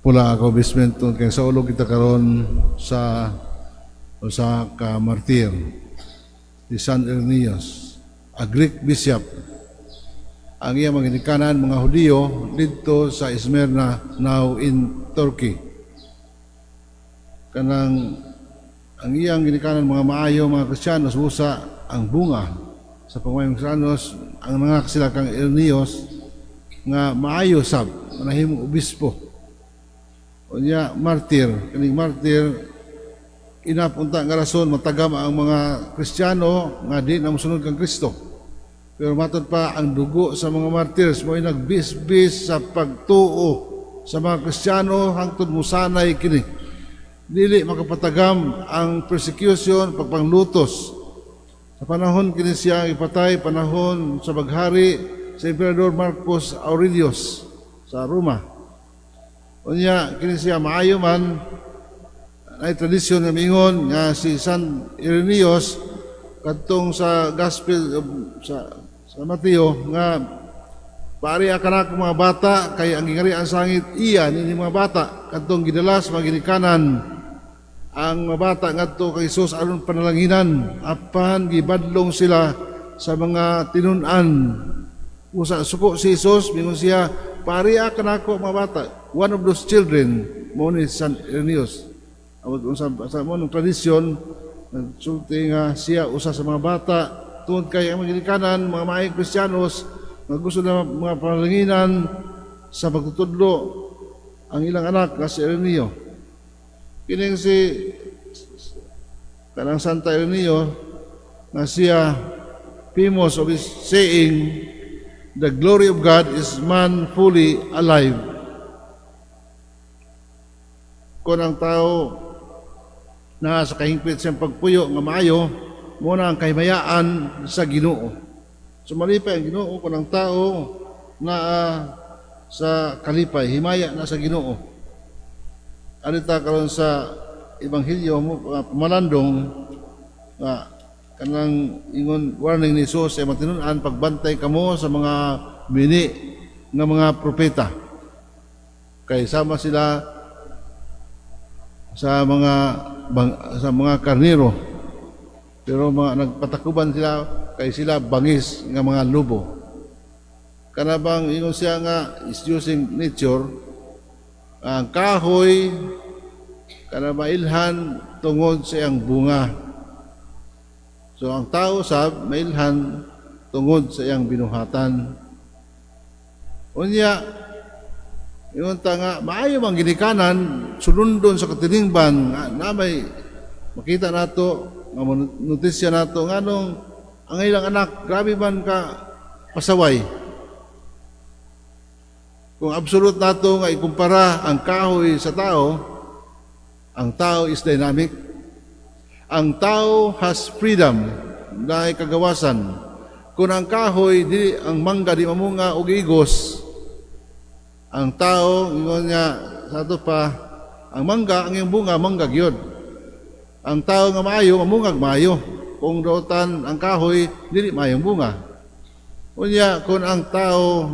Pula ako basement kay sa ulo kita karon sa usa ka martir, si San Irenaeus, a Greek bishop. Ang iyang mga ginikanan mga Hudiyo didto sa Smyrna, now in Turkey. Kanang ang iyang ginikanan mga maayo mga Kristiyanos, busa ang bunga sa pagmaayong Kristiyanos ang mga sila kang Irenaeus nga maayo sab, nahimong obispo. Unya martir, kaning martir enough unta nga rason matagam ang mga Kristiyano nga di na mosunod kang Kristo. Pero matod pa ang dugo sa mga martyrs mo nagbisbis sa pagtuo sa mga Kristiyano hangtod musanay kini. Dili makapatagam ang persecution, pagpanglutos. Sa panahon kini siya ipatay, panahon sa paghari sa Emperador Marcus Aurelius sa Roma. Unya kini siya maayo man ay tradisyon nga miingon nga si San Irenaeus kadtong sa Gospel of, sa Mateo nga "Paari kanako mga bata kay ang gingharian sa langit iya nini mga bata," kadtong gidala sa mga ginikanan ang mga bata ngadto kay Jesus aron panalanginan, apan gibadlong sila sa mga tinun-an. Usa suko si Jesus, mingon siya, "Paari kanako mga bata." One of those children mo ni San Irenaeus. Amot unsa sa mo ng tradisyon nagsulti nga siya usa sa mga bata tungod kay ang mga ginikanan mga maayong Kristiyanos nga gusto na mga panalanginan sa pagtutudlo ang ilang anak nga si Ireneo. Kining si kanang Santa Ireneo nga siya famous of his saying, "The glory of God is man fully alive." Kung ang tao na sa kahingpit siyang pagpuyo nga maayo, mo na ang kahimayaan sa Ginoo. So malipay ang Ginoo kung ang tao na sa kalipay, himaya na sa Ginoo. Alita karon sa ebanghelyo mo pamalandong nga kanang ingon warning ni Jesus sa matinunan, "Pagbantay kamo sa mga mini nga mga propeta kay sama sila sa mga karnero pero mga nagpatakuban sila kay sila bangis nga mga lobo." Kana bang ingon siya nga is using nature, ang kahoy kana mailhan tungod sa iyang bunga. So ang tao sab mailhan tungod sa iyang binuhatan. Unya ingon ta nga maayo mang ginikanan sulundon sa katilingban nga na may makita nato nga notisya nato nganong ang ilang anak grabe man ka pasaway. Kung absolute nato nga ikumpara ang kahoy sa tao, ang tao is dynamic. Ang tao has freedom, dahil kagawasan. Kung ang kahoy di ang mangga di mamunga og igos, ang tao ingon nga sa ato pa ang mangga, ang iyong bunga mangga gyud. Ang tao nga maayo mamungag maayo. Kung dautan ang kahoy, dili maayong bunga. Unya kung ang tao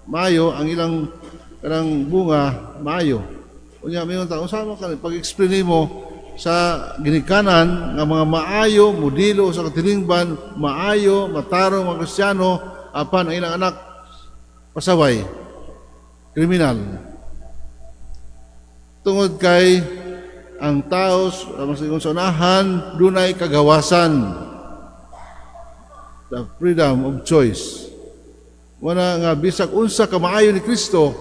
maayo, ang ilang kanang bunga maayo. Unya mayon ta unsa man ka pag-explain nimo sa ginikanan nga mga maayo, modelo sa katilingban, maayo, matarong mga Kristiyano, apan ang ilang anak pasaway, kriminal? Tungod kay ang tao sa unahan dunay kagawasan, the freedom of choice. Wala nga bisag unsa ka maayo ni Kristo,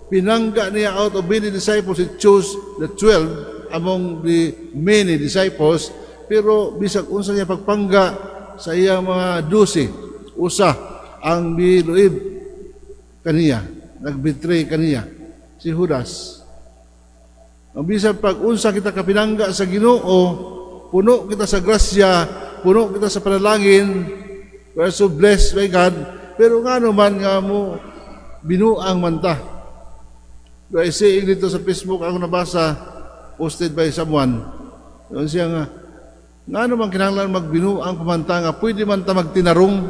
pinangga niya out of many disciples, he chose the 12 among the many disciples, pero bisag unsa niya pagpangga sa iyang mga 12, usa ang biluib kaniya, nagbetray kaniya, si Judas. Ang bisan pag unsa kita kapinangga sa Ginoo, puno kita sa grasya, puno kita sa panalangin, we are so blessed by God, pero nga man nga mo binuang man ta. Do I saying dito sa Facebook ako nabasa, posted by someone. Yun siya nga, nga naman kinahanglan magbinuang pa man ta nga pwede man ta magtinarong.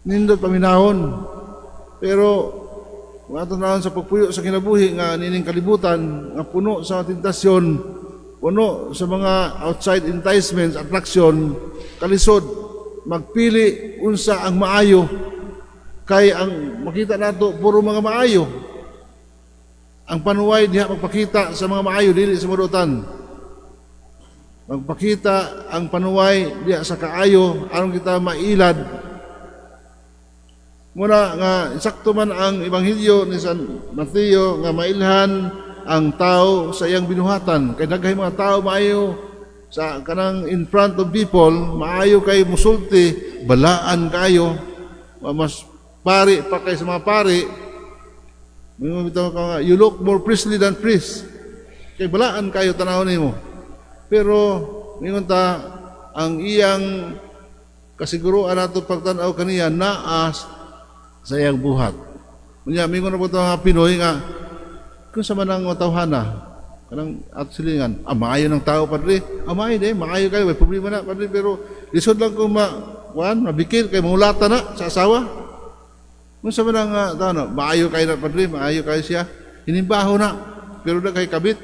Nindot paminahon. Pero Kung ato naon sa pagpuyo sa kinabuhi nga nining kalibutan nga puno sa tentasyon, puno sa mga outside enticements, attraction, kalisod magpili unsa ang maayo kay ang makita nato puro mga maayo. Ang panuway diha magpakita sa mga maayo, dili sa madutan. Magpakita ang panuway diha sa kaayo aron kita mailad. Muna nga sakto man ang ebanghelyo ni San Mateo nga mailhan ang tao sa iyang binuhatan kay daghay mga tao maayo sa kanang in front of people, maayo kay musulti, balaan kayo, mas pari pa kay sa mga pari. Mingon bitaw ka nga, "You look more priestly than priest," kay balaan kayo tanaw nimo. Pero mingon ta, ang iyang kasiguruan nato pagtan-aw kaniya naa sa iyang buhat. Unya mingon na po nga Pinoy nga kung sa man ang tawhana kanang at silingan, "Ah, maayo ng tao, padre. Ah, maayo de, maayo kayo, may problema na, padre, pero lisod lang kung ma kuan mabikil kay mangulata na sa asawa." Kung sa man ang tao na, "Maayo kayo na, padre, maayo kayo siya. Hinimbaho na, pero na kay kabit."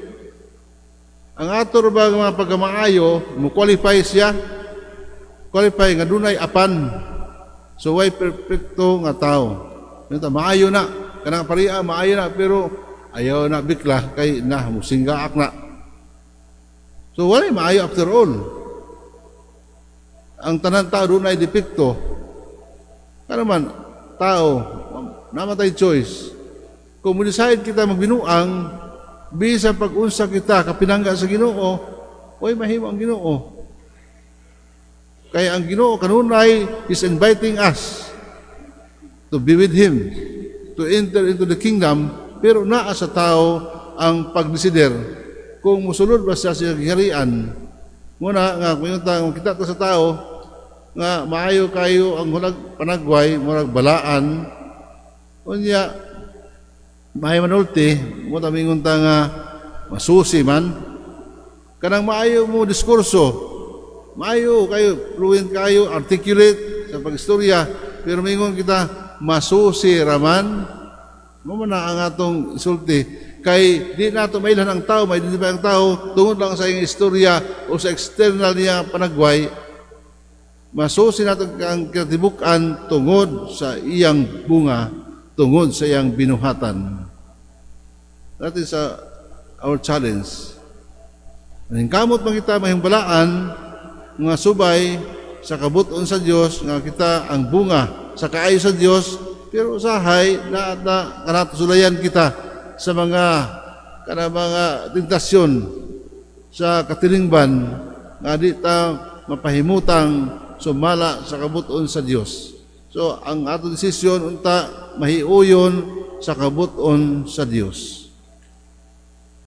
Ang ato ba nga mga pagkamaayo, mo qualify siya, qualify nga dunay apan. So way perpekto nga tao. Yun ta, maayo na kanang pariya, maayo na, pero ayaw na bikla kay na musinggaak na. So walay maayo after all. Ang tanan tao dunay depekto. Kana man tao namatay choice. Kung mo decide kita magbinuang, bisan pag-unsa kita kapinangga sa Ginoo, way mahimo ang Ginoo. Kaya ang Ginoo kanunay is inviting us to be with Him, to enter into the kingdom, pero naa sa tao ang pagdesider kung musulod ba siya sa gingharian. Muna nga kung yung tao, kita ta sa tao nga maayo kayo ang hulag panagway, murag balaan, unya maayo manulti mo ta, mingon ta nga masusi man kanang maayo mo diskurso, maayo kayo, fluent kayo, articulate sa pagistorya, pero mingon kita masusi raman mo man na ang atong isulti kay di nato mailhan ang tao, ma-identify ang tao tungod lang sa iyang istorya o sa external niya panagway. Masusi nato ang katibuk-an tungod sa iyang bunga, tungod sa iyang binuhatan. That is our challenge. Kamot man kita mahimong balaan nga subay sa kabuton sa Dios nga kita ang bunga sa kaayo sa Dios, pero usahay na na kanato sulayan kita sa mga kana mga tentasyon sa katilingban nga di ta mapahimutang sumala sa kabuton sa Dios. So ang ato desisyon unta mahiuyon sa kabuton sa Dios.